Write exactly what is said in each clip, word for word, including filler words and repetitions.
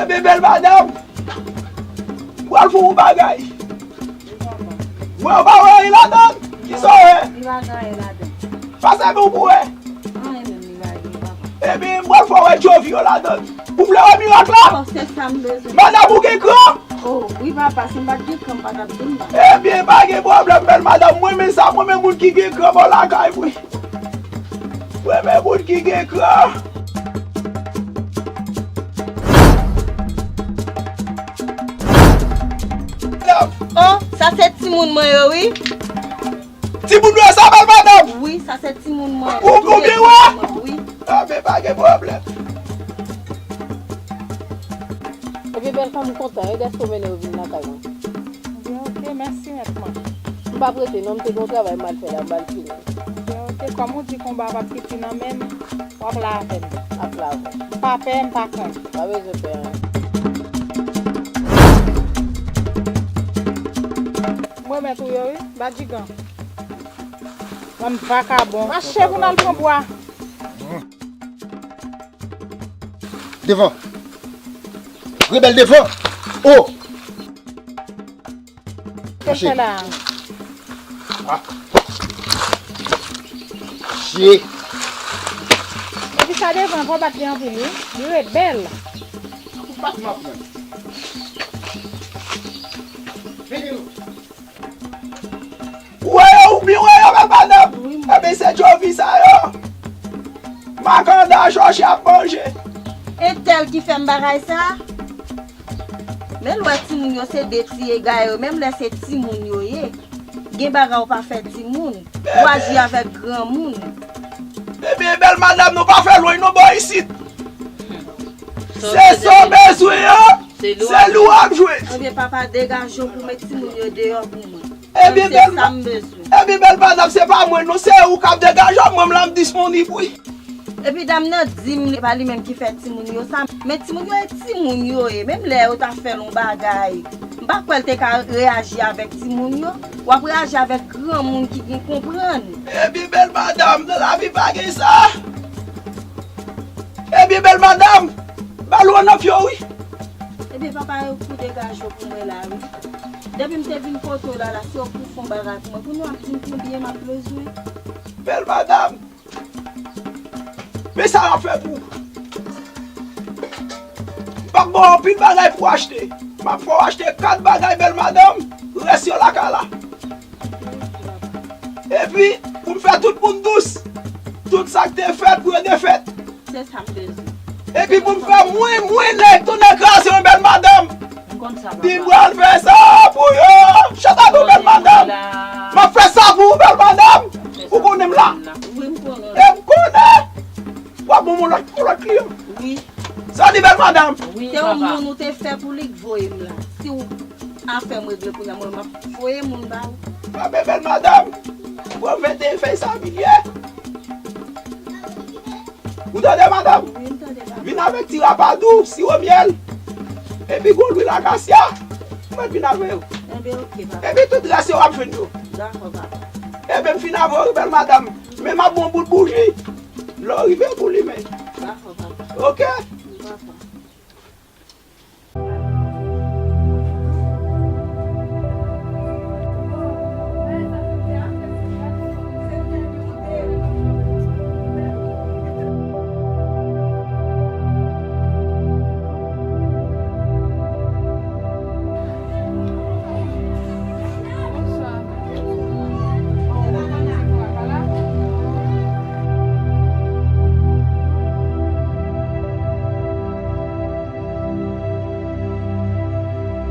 Men bèl madanm, m pral fè yon bagay. Mwen, ou pa wè anyen ladan l? Kisa w wè? Li pa gen anyen ladan. Pase men w pou wè. Anyen menm li pa gen, papa. Ebyen, m pral fè w wè tchovi yo ladan l. Ou vle wè mirak la? Oh, se sa m bezwen. Madanm, ou gen kran? Oh, wi, papa, si m pa t gen kran, m pa t ap di m nan. Ebyen, pa gen pwoblèm, bèl madanm. Mwen, men sa, mwen, men moun ki gen kran bò lakay mwen. Mwen, men moun ki gen kran. Oh, sa se timoun mwen yo, wi. Timoun yo sa, bèl madanm? Wi, sa se timoun mwen. Ou, ou gen wè? Wi. A, men pa gen pwoblèm. Ebyen, bèl fanm, m kontan, wi, dèske w mennen yo vin lakay mwen. Ebyen, oke, mèsi nètman. M p ap rete, non, m te gen yon travay m al fè la, m al fini. Ebyen, oke, kòm ou di konba p ap piti nan men m, w ap la avè m. Ap la avè m. M pa pè, m pa krent. Pa bezwen pè, en. M remèt ou yo, wi, badjigan. Bann vakabon. Mache pou n al pran bwa. Devan. Rebèl devan. Oh! Sa fè la. Ah. Chie. Epi sa devan, fò bat li anpil, wi. Li rebèl. Ou bat m ap pran. Vini nou. Ou wè yo, ou byen wè yo, bèl madanm? Wi, m wè. Ebyen, se tchovi sa yo. Makanda chòche ap manje. Entèl ki fè m bagay sa? Men lè w wè timoun yo se de ti egare yo, menm lè se timoun yo ye. Gen bagay ou pa fè timoun. Ou aji avèk granmoun. Ebyen, bèl madanm, nou pa fè lwen non bò isit. Se sa w bezwen an, se li w ap jwenn. Ebyen, papa, degaje w pou met timoun yo deyò pou mwen. Ebyen, bèl, ebyen, bèl madanm, se pa mwen non, se ou k ap degaje w, mwen m la m disponib, wi. Epi dam nan di m, li pa li menm ki fè timoun yo sa, men timoun yo e timoun yo ye, menm lè yo ta fè l yon bagay, m pa kwè l te ka reyaji avèk timoun yo, w ap reyaji avèk granmoun ki gen konprann. Ebyen, bèl madanm, nan lavi pa gen sa. Ebyen, bèl madanm, ba l yon nòf yo, wi. Ebyen, papa, yo pou degaje w pou mwen la, wi. Depi m te vin kote w la, la, se w pou fè yon bagay pou mwen, pou nou ap di m konbyen m ap bezwen. Bèl madanm, men sa m ap fè pou ou. M p ap ba w anpil bagay pou w achte. M ap fè w achte kat bagay, bèl madanm, rès yo lakay la. Epi, pou m fè tout moun dous, tout sa k te fèt pou yo defèt. Se sa m bezwen. Epi pou m fè mwen, mwen nèg tounen kraze yon bèl madanm. M konn sa, papa. Li pral fè sa pou yo. Chata tou, bèl madanm. M ap fè sa pou ou, bèl madanm. Ou konnen m la. Wi, m konnen. E m konnen. W ap ban m yon lòt, yon lòt kliyan. Wi. Sa w di, bèl madanm? Wi, papa. Se yon moun ou te fè pou li k voye m la. Si w afè m regle kounye a, mwen m ap voye moun ba ou. Frape, bèl madanm. Pran venteyen fèy sa, bilye. Ou tande, madanm? Wi, m tande, papa. Vin avèk ti rapadou, siwo myèl. Epi gwo lwil akasya. Mwen vin avè yo. Enben, oke, papa. Epi tout rès yo w ap jwenn yo. Dakò, papa. Enben, m fin avè w, bèl madanm. Men m ap ba w yon bout bouji. Lè w rive pou limen. Dakò, papa. Oke? Dakò.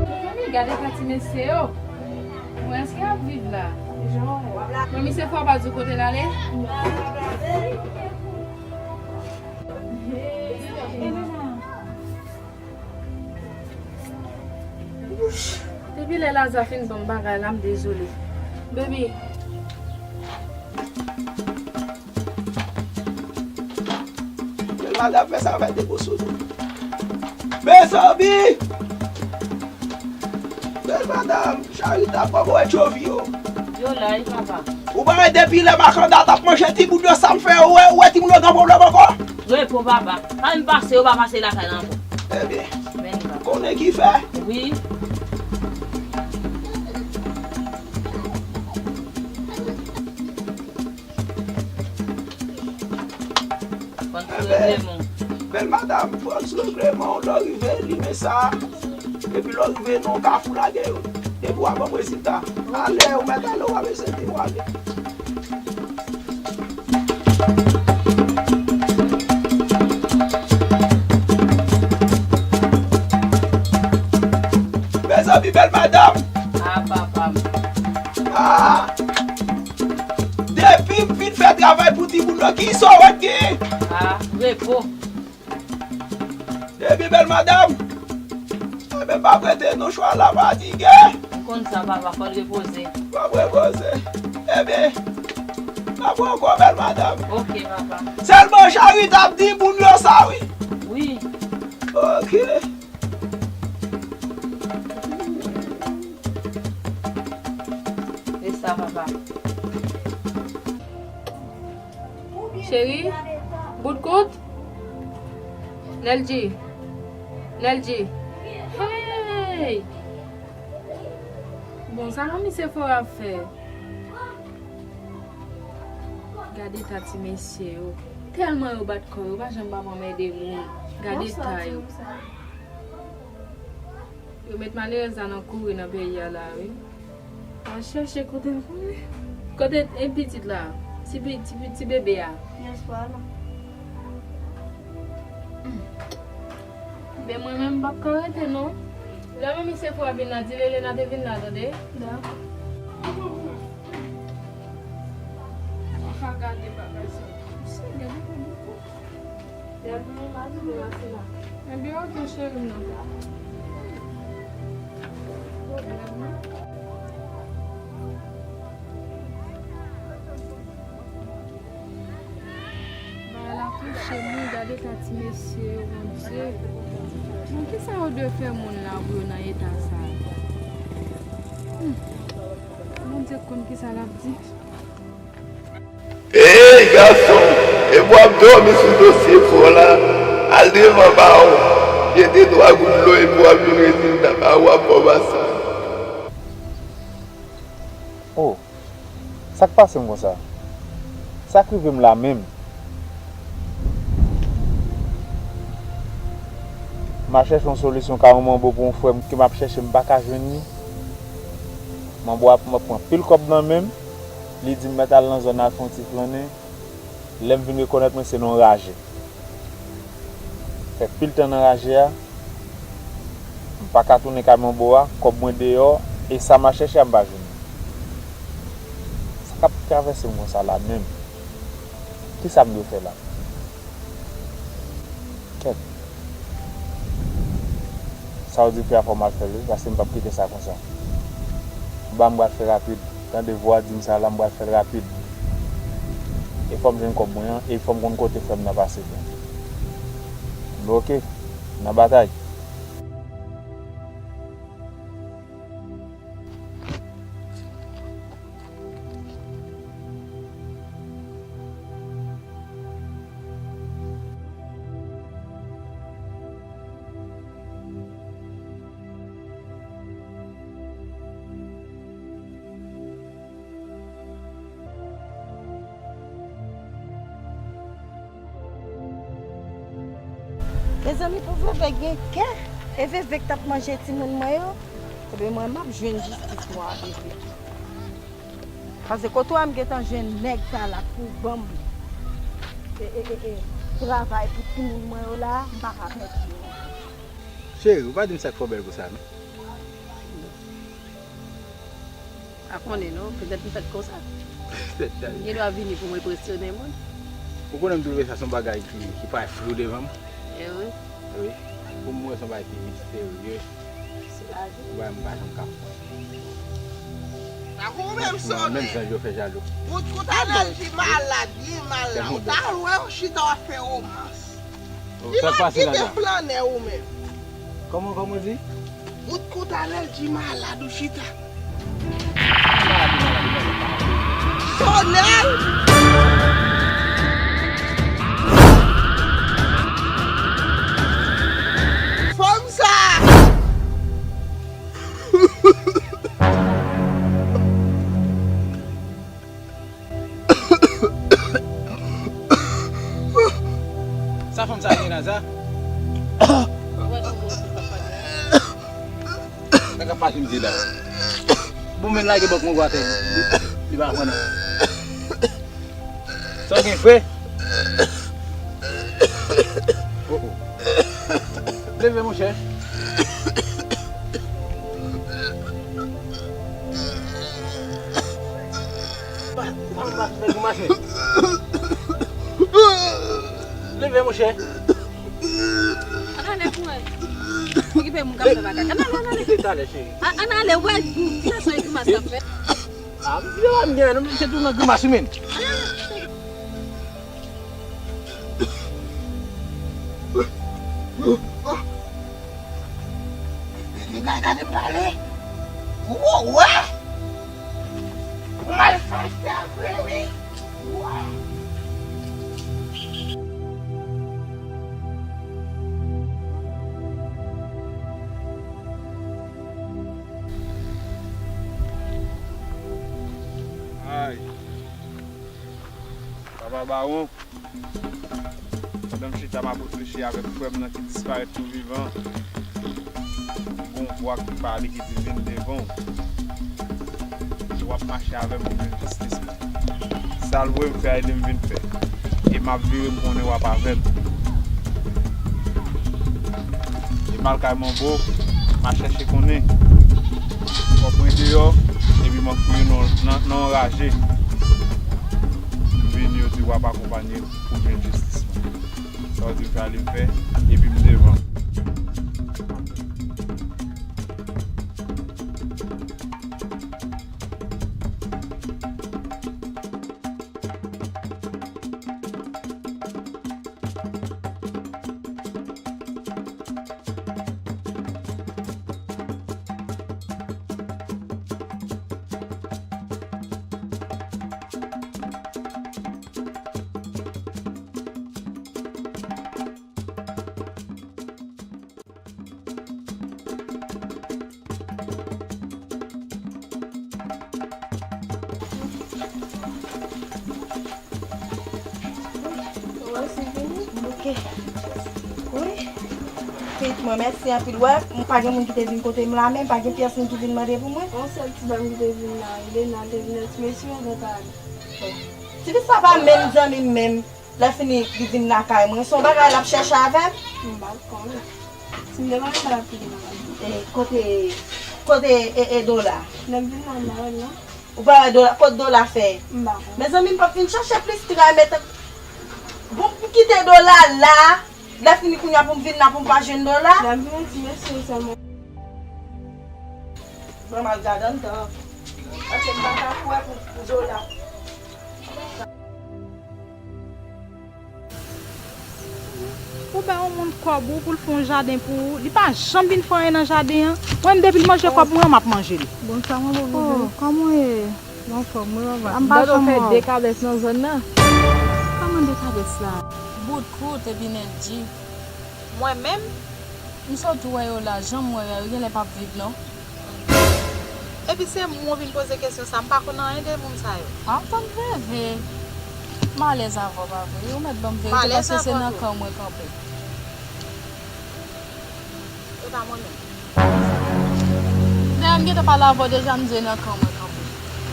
Mezanmi, gade ka ti mesye yo. Bon, èske y ap viv la? Bon, misye fò pa di w kote l ale? Depi lè Laza fin ban m bagay la, m dezole. Baby. Bèl madanm fè sa fè de gwo sodo. Mezanmi! Bèl madanm, Charita, kòman w wè tchovi yo? Yo la wi, papa. Ou pa wè depi lè makanda t ap manje timoun yo, sa m fè, ou wè, ou wè timoun yo gen pwoblèm ankò? Repo, papa. Pa menm pase, yo pa pase lakay la ankò. Ebyen, men la. Konnen ki fè? Wi. Pran sou Ebyen, regleman. Bèl madanm, pran sou regleman w, lè w rive, limen sa. Epi lè w rive nan kafou, lage yo. Depi w a ban m rezilta. Ale, ou mèt ale, w a bezwen di w ale. Mezanmi, bèl madanm! Ah, papa m. Ah! Depi m fin fè travay pou timoun nan, ki sa w wè k genyen? Ah, repo. Ebyen, bèl madanm, ebyen, m ap rete nan chwa la, fatige. M konn sa, papa, fò l repoze. Fò m repoze. Ebyen, m ap wè ankò, bèl madanm. Ok, papa. Sèlman, Charita ap di moun yo sa, wi. Wi. Ok. Se sa, papa. Cheri, bout kout. Nèlji. Nèlji. Hey! Bon, sa manmi Sephora ap fè? Gade ta ti mesye yo. Tèlman yo bat kò yo, pa janm pa pran mède moun. Gade ta yo. Yo met malerèz la nan kouri nan peyi a la, wi. Al chèche kote l konnen. Kote e pitit la? Ti, pi- ti, pi- ti bebe a. Yes, papa. Men mwen menm m p ap ka rete non. Lè manmi Sephora vin la, di Lelena te vin la, tande? Dakò. Ann gade bagay sa. Si, gade bagay sa. Ebyen, ok, cheri m nan. Bagay la touche m, wi, gade ta ti mesye yo, Bondye. Bon, kisa yo dwe fè moun la pou yo nan eta sa? Hmm. Bondye konn kisa l ap di. Ey, gason, epi w ap dòmi sou dosye fò la, al devan bawon, jete twa gout dlo epi w ap jwenn rezilta, bawon ap ba w pase. Oh, sa k pase m konsa? Sa k rive m la menm? M ap chèche yon solisyon ka yon manbo pou yon frè m ke m ap chèche, m pa ka jwenn li. Manbo a pran pil kòb nan men m. Li di m mèt al nan zòn nan al fè yon ti flannen. Lè m vin rekonèt mwen se nan yon raje. Fè pil tan nan raje a. M pa ka tounen kay manbo a, kòb mwen deyò, e sa m a chèche a m pa jwenn li. Sa k ap travèse m konsa la menm? Kisa m dwe fè la? Kèt. Sa w di m fè a fò m al fè l wi, paske m p ap kite sa konsa. Ba m pral fè rapid. Tande vwa di m sa la, m pral fè l rapid. E fò m jwenn kòb mwen an, e fò m konn kote frè m nan pase tou. Bon, ok, nan batay. Mezanmi, pou Veve gen kè, e Veve k t ap manje timoun mwen yo, ebyen mwen m ap jwenn jistis mwen a Veve. Paske kote w a m gentan jwenn nèg sa la pou ban m e, e, e, e, travay pou timoun mwen yo la, m pa ka pèdi yo ankò. Cheri, ou pa di m sa k fè w bèl konsa non. Pa konnen non, petèt m fèt konsa. Petèt. M gen dwa vini pou m enpresyone moun. Ou konnen m twouve sa se yon bagay ki, ki parèt flou devan m. E wi. Wi. Pou mwen se yon bagay ki misterye. Se lavi. Yon bagay m pa janm ka konprann. Tankou ou menm Sonnen. Menm jan yo fè jalou. Bout kout Anèl di malad, li malad. Ou ta wè w chita w ap fè womans. Li pa kite flannen ou menm. Kòman, kòman di? Bout kout Anèl di malad ou chita. Sonèl! Machin se la. Bon, men lage bòk mwen atè. Li, li pa pran non. Sa w gen, frè? Oh, oh. Leve, monchè. Leve, monchè. Ann ale pou wè. Okipe moun k ap fè makak. Ann ale, ann ale. Leve talè, cheri. A, ann ale, wè, ti gason e grimas k ap fè. A, m di w, m gen, se tou nan grimas wi, men. Gade, gade m pale. Ou wè? Ou mal fache vre wi. Ou wè? Ay. Papa Bawon. Pandan m chita m ap reflechi avèk frè m nan ki disparèt tou vivan, gon vwa ki pale ki di vin devan w. Di w ap mache avè m pou jwenn jistis mwen. Sa l voye m fè a li m vin fè. E m ap vire m konnen w ap avè m. E m al kay Manbo, m al chèche konnen. Kòb mwen deyò, epi m anfouye nan, nan, nan yon raje. M vini, yo di w ap akonpanye m pou jwenn jistis mwen. Sa w di m fè a li m fè, epi m devan. Ou wè si vini? Bouke. Wi. Pitit mwen, mèsi anpil. Wè, m pa gen moun ki te vin kote m la, men pa gen pyès moun ki vin mande pou mwen. Yon sèl ti dam ki te vin la, Elena, te vin ak ti mesye yo nan kay. Ti fi sa pa menm zanmi m menm. Lè fini, li vin lakay mwen. Se yon bagay l ap chèche avè m? M pa konnen. Si m te konnen, m t ap kite l nan kay mwen. E, kote, kote, e, e, Dola? Lè m vin la, m pa wè l non. Ou pa wè Dola, kot Dola fè? M pa konnen. Mezanmi, m p ap vin chache plis tray, mete, bon, m kite Dola la. Lè fini kounye a pou m vin la pou m pa jwenn Dola. Lè m vin ti mesye sèlman. Ban m al gade anndan. Paske m pa ka kwè pou, pou Dola. Ou bay yon moun kòb ou pou l fè yon jaden pou ou, li pa janm vin fè anyen nan jaden an. Mwen menm depi l manje kòb mwen an, m ap manje l. Bonswa, mwen bon. Oh, kòman w ye? M anfòm, wi, papa. M pa janm wè w. Fè de kabès nan zòn nan. Kòman de kabès la? Bout kout epi nèt di. Mwen menm, m sot wè yo la, jan m wè yo, yo genlè p ap viv non. Epi se mwen w vin poze kesyon sa, m pa konn anyen de moun sa yo. A, tann veve. M alèz avè w, pa vre? Ou mèt ban m verite, paske se nan kan mwen kanpe. E pa mwen menm. Dayè, m gentan pale avè w deja, m di e nan kan mwen kanpe.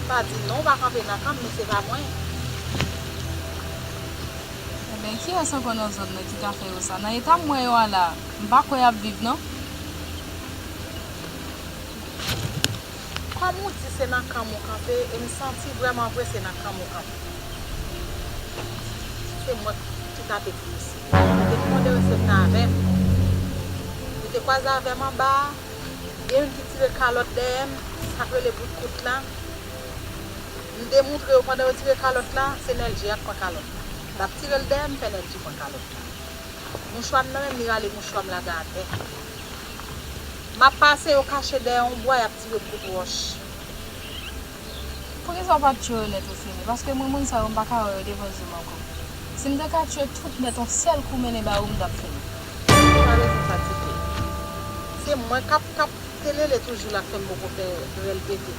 Pa di non, ou pa kanpe nan kan m, men se pa mwen. Ebyen, kiyès ankò nan zòn nan ki ka fè yo sa? Nan eta m wè yo a la, m pa kwè y ap viv non. Kòm ou di se nan kan m ou kanpe, e m santi vrèman vre se nan kan m ou kanpe. Se mwen ki tape pou misye. Li te kòmande resèt la avè m. Li te kwaze avè m anba a. Gen youn ki tire kalòt dèyè m, sa k rele bout kout la. M te montre yo pandan yo tire kalòt la, se Nèlji a k pran kalòt la. M t ap tire l dèyè, m fè Nèlji pran kalòt la. Mouchwa m nan men m, li rale mouchwa m lage atè. M ap pase, yo kache dèyè yon bwa, y ap tire m kout wòch. Poukisa w pa t tchwe yo nèt ou fini? Paske mwen, moun sa yo, m pa ka wè yo devan zye m ankò. Si m te ka tchwe tout nèt yon sèl kou mennen ba yo, m t ap fini. Ou pa bezwen fatige. Se mwen k ap, k ap telele toujou la k fè m poko fè rèl pete.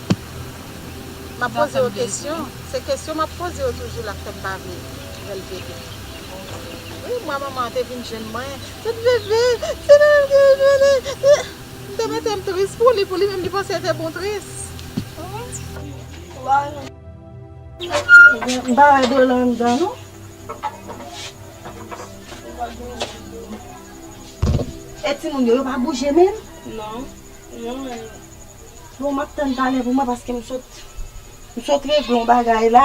M ap poze yo kesyon. Se kesyon m ap poze yo toujou la k fè m pa vle rèl pete. Wi, mwa manman an te vin jwenn mwen. Tèt bebe, se nan m te jwenn li. M te mete m tris pou li, pou li menm li Panse te bon tris. M pa wè dola anndan, non. E timoun yo, yo pa bouje menm? Non. Non, men. Bon, m ap tann talè pou mwen paske m sot, m sot regle yon bagay la.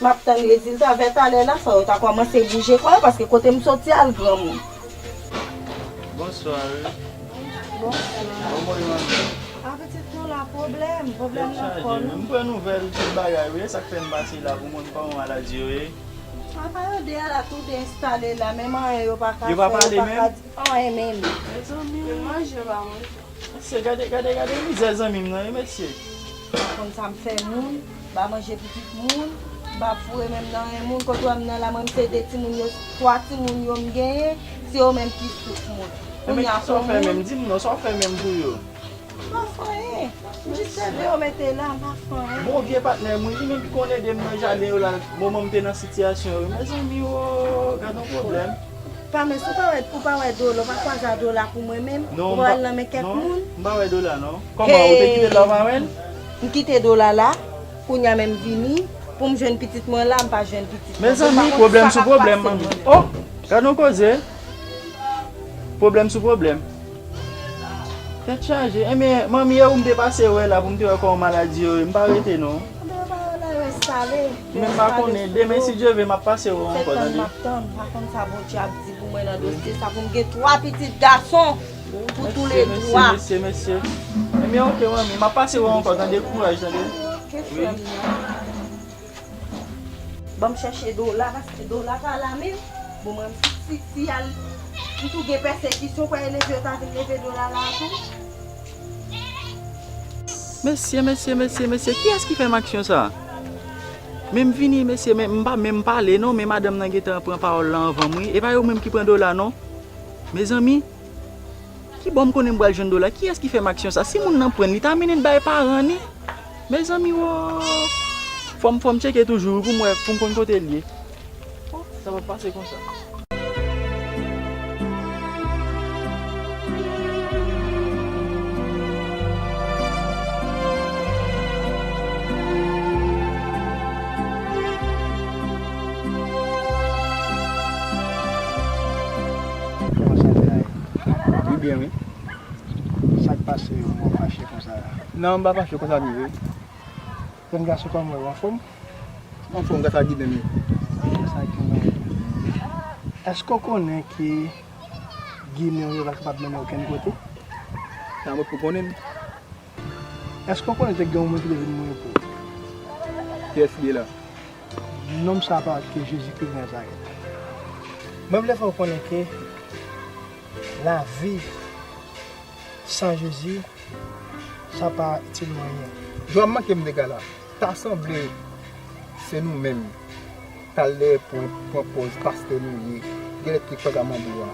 M ap tann rezilta vè talè la, fò yo ta kòmanse bouje kò yo, paske kote m soti a, l granmoun. Bonswa, wi. Bonswa. Kòman w ye, manmi? A, pitit nou la, pwoblèm, pwoblèm nan kò nou. M pran nouvèl tout bagay, wi, e sa k fè m pase la pou mwen, m pa yon maladi, wi. Apa yo de a la, tou de enstale la, menm anyen yo pa ka fè, yo pa ka di anyen menm. Mezanmi. Manje pa manje. Mesye, gade, gade, gade mizè zanmi m nan, wi, mesye. Pa konn sa m fè moun, m pa manje pitit moun, m pa foure men m nan ren moun, kote w wè m nan la, mwen m se de timoun yo, twa timoun yo m genyen, se yo menm ki souf moun. Kounye a sa w fè menm, di m non, sa w fè menm pou yo? M pa fè anyen, m jis leve yo mete la, m pa fè anyen. Bon, vye patnè m, wi, li menm ki konn ede m nan jaden yo la, moman m te nan sitiyasyon yo. Mezanmi, o, gad yon pwoblèm. Pa men si w pa wè, ou pa wè dola, ou pa kwaze a dola pou mwen menm, ou pa wè l nan men kèk moun. Non, m pa wè dola, non. Kòman, ou te kite l la, ou pa wè l? M kite dola la, kounye a menm vini, pou m jwenn pitit mwen la, m pa jwenn pitit mwen. Mezanmi, pwoblèm sou pwoblèm, manmi. Oh, gad yon koze. Pwoblèm sou pwoblèm. Tèt chaje. Ebyen, manmi, e ou m te pase wè la pou m te wè kòman maladi yo ye. M pa rete, non. Ebyen, yo pa la, yo enstale. Yo enstale sou do. Men m pa konnen. Demen, si Dye vle, m ap pase wè w ankò, tande. Se tann m ap tann. M pa konn sa Bondye ap di pou mwen nan dosye sa, pou m gen twa pitit gason pou toulètwa. Mesye, mesye, mesye. Ebyen, oke, manmi, m ap pase wè w ankò, tande. Kouraj, tande. Oke, frè m nan. Ban m chèche dola, paske dola pa la menm. Bon, mwen, si, si, si al, m tou gen pèsekisyon, kwè eleve yo ta vin leve dola la tou. Mesye, mesye, mesye, mesye, kiyès ki fè m aksyon sa? Men m vini, mesye, men m pa menm pale, non, men madanm nan gentan pran pawòl la anvan m, wi. E pa yo menm ki pran dola, non. Mezanmi. Kibò m konnen m pral jwenn dola? Kiyès ki fè m aksyon sa? Si moun nan pran l, li ta mennen l bay paran ni. Mezanmi, wo! Fò m, fò m tcheke toujou, wi, pou m wè, pou m konn kote l ye. Oh, sa p ap pase konsa. Kòman sa te ye? Wi, byen, wi. Sa k pase w, ou fache konsa la? Non, m pa fache, konsa m ye, wi. Jèn gason, kòman w ye, w anfòm? M anfòm, gras a Ginen, wi. Gras a Ginen. Èske w konnen ke Ginen w yo pa kapab mennen w okenn kote? Sa mwen pou konnen. Èske w konnen te gen yon moun ki te vin mouri pou ou? Kiyès li ye la? Nonm sa a pa lòt ke Jezikri de Nazarèt. Mwen vle fè w konnen ke lavi san Jezi, sa pa itil ou anyen. Jwa manke m dega la. Ta sanble se nou menm. Talè pran, pran pòz pastè nou ye. Gen lèt ki pran ka manbo a.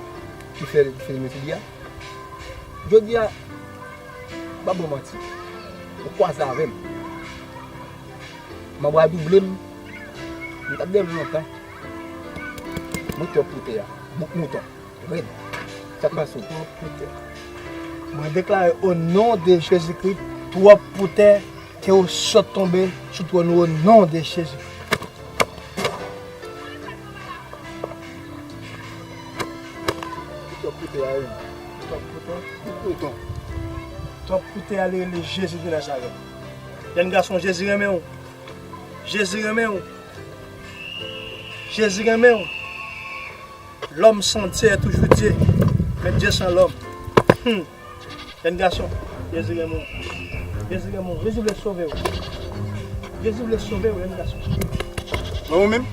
Ki fè l fin met li a. Jodi a, m pa ba w manti. Ou kwaze avè m. Manbo a double m. M t ap dèyè l lontan. Mwen twòp pou tè a. Bouk mouton. Rèd. Sa k pase w? Twòp pou tè. Mwen deklare o non de Jezikri, twòp pou tè, ke ou sot tonbe sou twòn ou o non de Jezikri. Twòp pou tè a, wi. Twòp pou tè. Bouk mouton. Twòp pou tè a, li rele Jezi de Nazarèt. Jèn gason, Jezi renmen w. Jezi renmen w. Jezi renmen w. L'homme sans Dieu est toujours Dieu, mais Dieu sans l'homme. Hmm. Jèn gason, Jezi renmen w. Jezi renmen w. Jezi vle sove w. Jezi vle sove w, jèn gason. Mwen, mwen menm,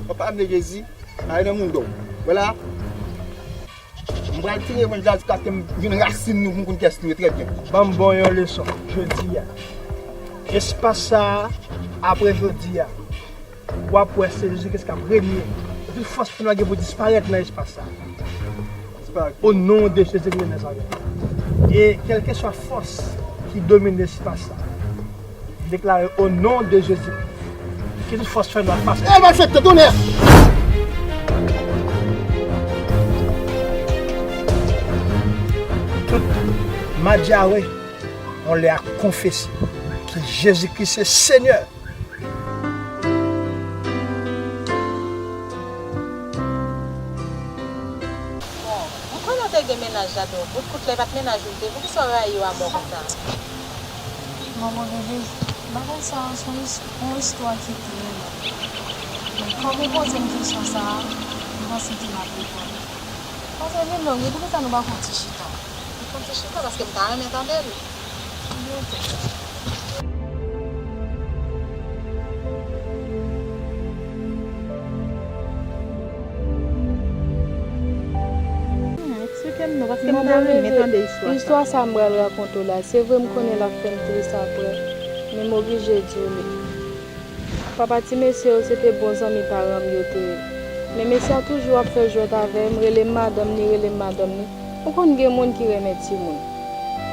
w ap pale de Jezi, ale nan moun do w. Vwala. M pral tire mwen la jiskaske m jwenn rasin nou pou m konn kiyès nou ye trè byen. Ban m ba w yon leson jodi a. Espas sa a, apre jodi a, w ap wè se Jezi Kris k ap renye. Tout fòs fènwa gen pou disparèt nan espas sa a. O non de Jezi Kris de Nazarèt. E kèlkeswa fòs ki domine espas sa a, deklare o non de Jezi, ke tout fòs fènwa pase. E malfektè, tonè! Tout Madjawe, on lè a konfese ke Jezi Kris se Senyè. Bon, m konnen w te gen mennaj la, donk, bout kout la, e pa t mennaj ou l te, poukisa w rayi yo amò konsa? Manman bebe, bagay sa a se yon is- yon istwa ki trè long. Men kòm ou poze m kesyon sa a, m panse ke m ap reponn ou. Paske vin long, wi, poukisa nou pa fè yon ti chita? Nou fè yon ti chita paske m ta renmen tande l. Byen tande. Hmm, eksplike m non, paske m ta renmen tande istwa sa. Istwa sa m pral rakonte w la, se vre m konnen l ap fè m tris apre, men m oblije di w li. Papa ti mesye yo se te bon zanmi paran m yo te ye. Men mesye a toujou ap fè jwèt avè m, rele m madanm ni, rele m madanm ni. Ou konn gen moun ki renmen timoun.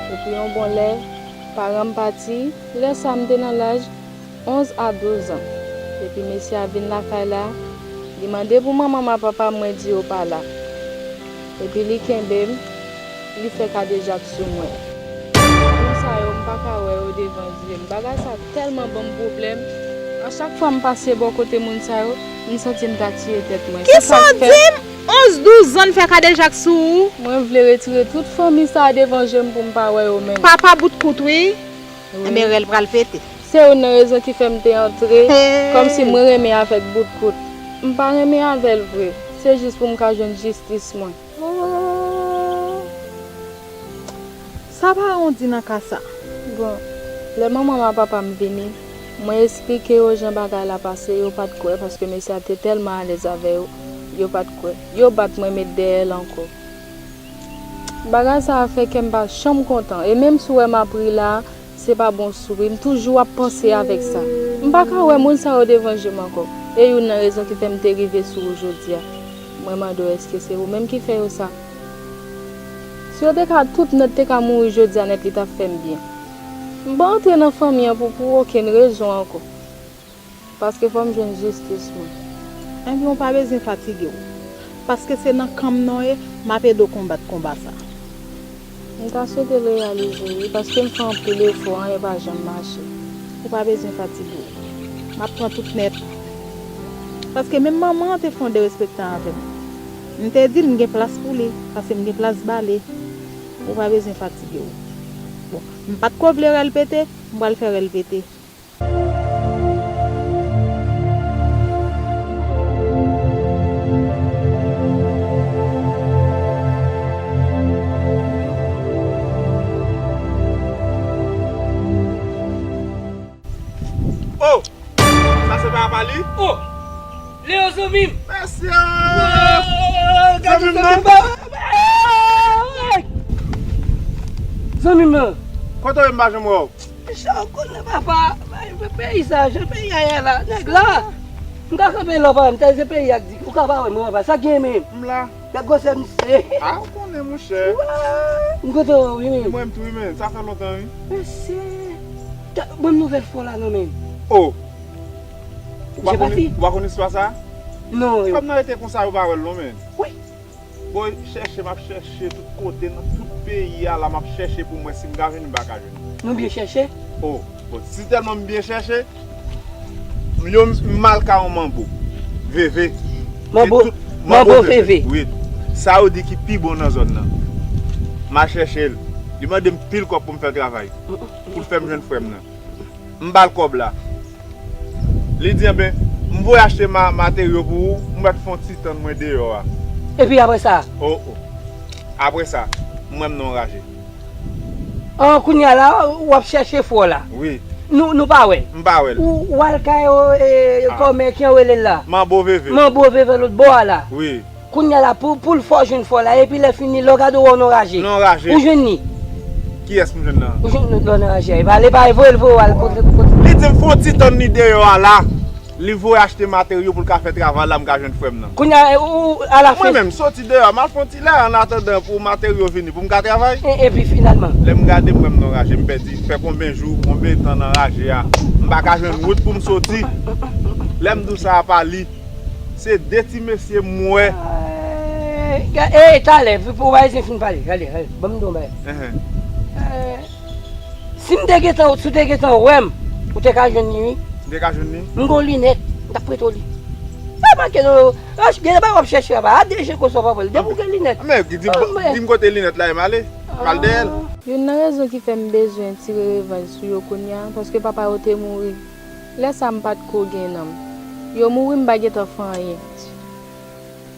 Epi yon bon lè, paran m pati, lè sa a m te nan laj onz a douz an. Epi mesye a vin lakay la, li mande pou manman m ak papa m, mwen di yo pa la. Epi li kenbe m, li fè kadejak sou mwen. Moun sa yo, m pa ka wè yo devan je m. Bagay sa tèlman ban m pwoblèm. A chak fwa m pase bò kote moun sa yo, m santi m ta tiye tèt mwen. Kisa w di m? Onz, douz zan fè kadejak sou ou? Mwen vle retire tout fanmi sa a devan je m pou m pa wè yo menm. Papa bout kout wi. Wi. Enben rèl pral pete. Se youn nan rezon ki fè m te antre, kòmsi mwen renmen avèk bout kout. M pa renmen avè l vre. Se jis pou m ka jwenn jistis mwen. Oh. Sa paran w di nan ka sa? Bon, lè manman m ak papa m vini, mwen esplike yo jan bagay la pase, yo pa t kwè paske mesye a te tèlman alèz avè yo, yo pa t kwè. Yo bat mwen met dèyè l ankò. Bagay sa a fè kè m pa janm kontan, e menm si w wè m ap ri la, se pa bon souri, m toujou ap panse avèk sa. M pa ka wè moun sa yo devan je m ankò. E youn nan rezon ki fè m te rive sou ou jodi a. Mwen mande w èske se ou menm ki fè yo sa? Si yo te ka tout nèt te ka mouri jodi a nèt, li t ap fè m byen. M pa antre nan fanmi an pou, pou okenn rezon ankò. Paske fò m jwenn jistis mwen. Enben, ou pa bezwen fatige w. Paske se nan kan m nan w ye, m ap ede w konbat konba sa. M ta swete l reyalize, wi, paske m fè anpil efò, anyen pa janm mache. Ou pa bezwen fatige w. M ap pran tout nèt. Paske menm manman an te fè yon derespektan avè m. M te di l m gen plas pou li, paske m gen plas ba li. Ou pa bezwen fatige w. Bon, m pa t ko vle rèl pete, m pral fè rèl pete. Oh! Sa se pa apa li? Oh! Leo zanmi m! Mesye! Zanmi m nan? Zanmi m nan! Kote w ye m pa janm wè w? Sa w konnen papa, peyi sa, jan peyi a ye la, nèg la. M ka kanpe lò pa m, tèl se peyi a k di, ou ka pa wè m papa, sa k gen menm? M la. Gad gwosè misye. A, ou konnen monchè. M kontan wè w wi menm. Mwen menm tou wi menm, sa fè lontan wi. Mesye. Ban m nouvèl fò la non menm. Oh. Ou pa konn istwa sa? Non. Fanm nan rete konsa yo pa wè l non menm. Wi. Boy, chèche m ap chèche tout kote nan tout peyi a la m ap chèche pou m wè si m ka jwenn li m pa ka jwenn li. Nou byen chèche? Oh, bon, si tèlman m byen chèche, m yo m al ka yon manbo. Veve. Manbo, manbo veve. Wi. Sa yo di ki pi bon nan zòn nan. M al chèche l. Li mande m pil kòb pou m fè travay. Pou l fè m jwenn frè m nan. M ba l kòb la. Li di, enben, m voye achte ma, materyo pou ou, m mèt fè yon ti tann mwen deyò a. Epi apre sa? Oh, oh. Apre sa, m wè m nan yon raje. An, kounye a la, w ap chèche fò la. Wi. Nou, nou pa wè. M pa wè l. Ou, ou al kay, e, kòmè, ki an rele l la? Manbo veve. Manbo veve lòt bò a la. Wi. Kounye a la, pou, pou l fè w jwenn fò la, epi lè fini, lè w gade w wè w nan raje. Nan raje. Ou jwenn li. Kiyès m jwenn nan? Ou jwenn lè w nan raje a. E pa, li pa voye l voye w al kote, kote. Li di m fè yon ti tann li deyò a la. Li voye achte materyo pou l ka fè travay la, m ka jwenn frè m nan. Kounye a, ou, a la fen. Mwen menm, soti deyò a, m al fè yon ti lè, annatandan pou materyo vini, pou m ka travay. E, epi finalman. Lè m gade, m wè m nan raje, m pèdi, fè konbyen jou, konbyen tan nan raje a. M pa ka jwenn wout pou m soti. Lè m di w sa a pa li. Se de ti mesye m wè. E, talè, pou pa ese fin pale. Gade, gade, ban m di w yon bagay. Enhen. Eh, si m te gentan, si w te gentan wè m, ou te ka jwenn li, wi. M te ka jwenn li? M gon linèt, m t ap prete w li. Sa manke nou, ach, gen bagay w ap chèche anba, a de je konsa w pa wè l. Depi w gen linèt. Men, di m, di m kote linèt la, e m ale. M al dèyè l. Youn nan rezon ki fè m bezwen tire revanj sou yo kounye a, paske papa yo te mouri. Lè sa a, m pa t ko gen nanm. Yo mouri, m pa gentan fè anyen.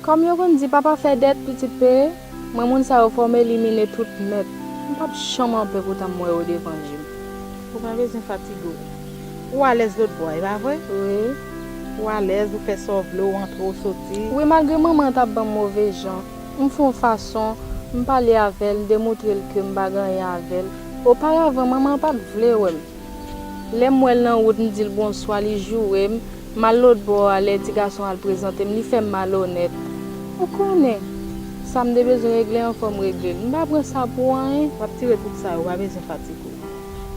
Kòm yo konn di papa fè dèt, pitit peye, mwen moun sa yo fè w m elimine tout nèt. M p ap janm anpè pou ta m wè yo devan je m. Ou pa bezwen fatige w. Ou alèz lòt bò a, e pa vre? Wi. Ou alèz, ou fè sa w vle, ou antre, ou soti. Wi, malgre manman an t ap ban m move jan, m fè yon fason, m pale avè l, m demontre l ke m pa gen anyen avè l. Oparavan, manman an pa t vle wè m. Lè m wè l nan wout, m di l bonswa, li joure m. M al lòt bò a, lè ti gason an al prezante m, li fè m malonèt. Ou konnen, sa m te bezwen regle an, fò m regle l. M pa pran sa pou anyen. W ap tire tout sa yo, ou pa bezwen fatige w.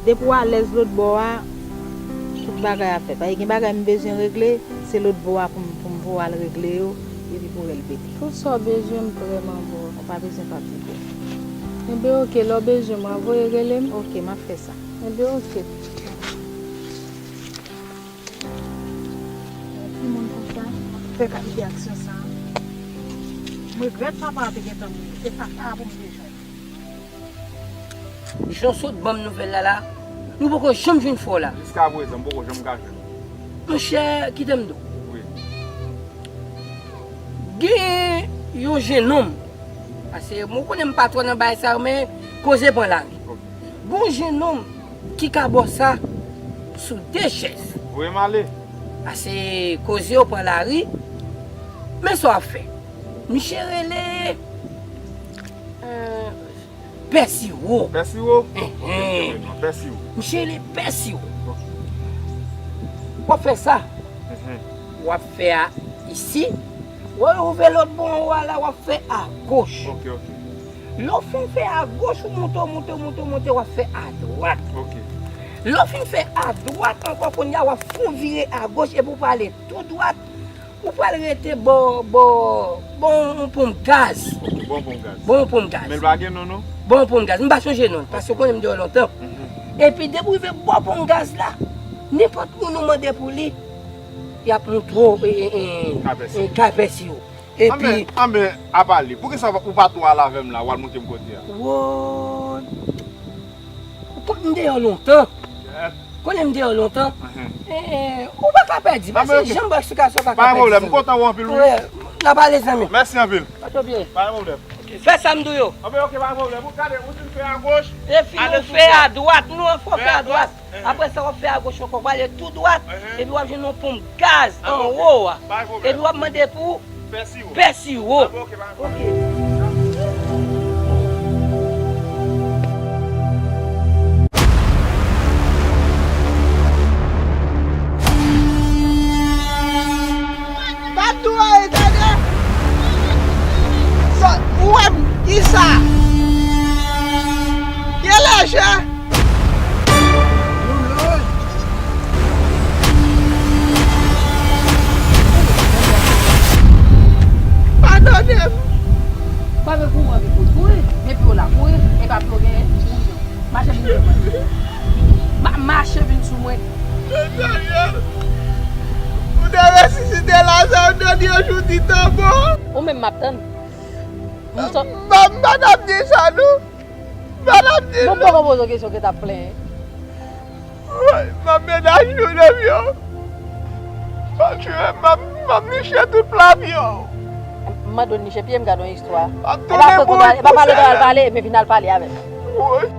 Depi w alèz lòt bò a, tout bagay ap fèt. Paske gen bagay m bezwen regle, se lòt bò a pou m, pou m voye al regle yo, epi pou rèl pete. Tout sa w bezwen, m prè, m anba w. Ou pa bezwen fatige w. Enben, oke, lè w bezwen mwen, voye rele m. Oke, m ap fè sa. Enben, oke. Ki moun konsa? Fè kalite aksyon sa a. M regrèt papa a te gentan mouri. Se papa a pou m te jwenn. Jan w sot ban m nouvèl la la, nou poko janm jwenn frè w la. Jiskaprezan, m poko janm ka jwenn. Monchè, kite m di w. Wi. Gen yon jennonm, paske mwen konnen m pa twò nan bagay sa yo, men koze pran lari. Ok. Gon jennonm ki ka bò sa sou de chèz. Voye m ale. Paske koze yo pran lari, men sa w ap fè. Misye rele, euh, Pè Siwo. Pè Siwo? Enhen. Pè Siwo. Misye rele Pè Siwo. Ok. W ap fè sa. Enhen. W ap fè a isi. W ap ouvè lòt bò anwo a la, w ap fè agoch. Ok, ok. Lè w fin fè agoch, ou monte, w monte, w monte, w monte, w ap fè adwat. Ok. Lè w fin fè adwat ankò, kounye a, w ap fè yon vire agoch epi w prale tou dwat. Ou pral rete bò, bò, bò yon ponp gaz. Ok, bò yon ponp gaz. Bò yon ponp gaz. Men l pa gen non, non? Bò yon ponp gaz. M pa sonje non l, paske ou konnen m deyò lontan. Mhm. Epi depi w rive bò ponp gaz la, nenpòt moun ou mande pou li, y ap montre w, e, e, e, Kapèsi. E, Kapèsi yo. Epi anben, anben, apa li, poukisa ou pa tou al avè m la, w al montre m kote a? Woy. Ou konn m deyò lontan. Konnen m deyò lontan. Mhm. Eh, ou pa ka pèdi. Paske jan m ba eksplikasyon pa ka pèdi. Pa gen pwoblèm, m kontan wè w anpil, wi. Wi, n ap ale, zanmi. Mèsi anpil. Pa twò byen. Pa gen pwoblèm. Fè sa m di w yo. Anben, ok, pa gen pwoblèm. Ou gade, ou fin fè agoch, ale tou dwat. Epi ou fè adwat, nou an fò fè adwat. Enhen. Apre sa, w ap fè agoch ankò, w ale tou dwat. Enhen. Epi w ap jwenn yon ponp gaz anwo a. Pa gen pwoblèm. Epi w ap mande pou Pè Siwo. Pè Siwo. Anben, ok, pa gen pwoblèm. Ok. Pa tou anyen, tande. Sa, ou wè m, kisa? Gen lèje. Padone m. Pa gen kouran ki pou kouri, men pye w la kouri, e pa pye w genyen. Mache vin sou mwen. Ma-, mache vin sou mwen. Ou te resisite Lazare nan de jou di tan bon. Ou menm m ap tann. M pa t ap di sa, non. M pa t ap di, non. Mwen poko poze w kesyon ke t ap plenyen. Woy, m ap mete a jounen m yo. M ap jwe, m ap, m ap niche tout pla pye w. M mande w niche pye, m gade yon istwa. E pa fè konn al, e pa pale konn al pale, men vin al pale avè m. Woy.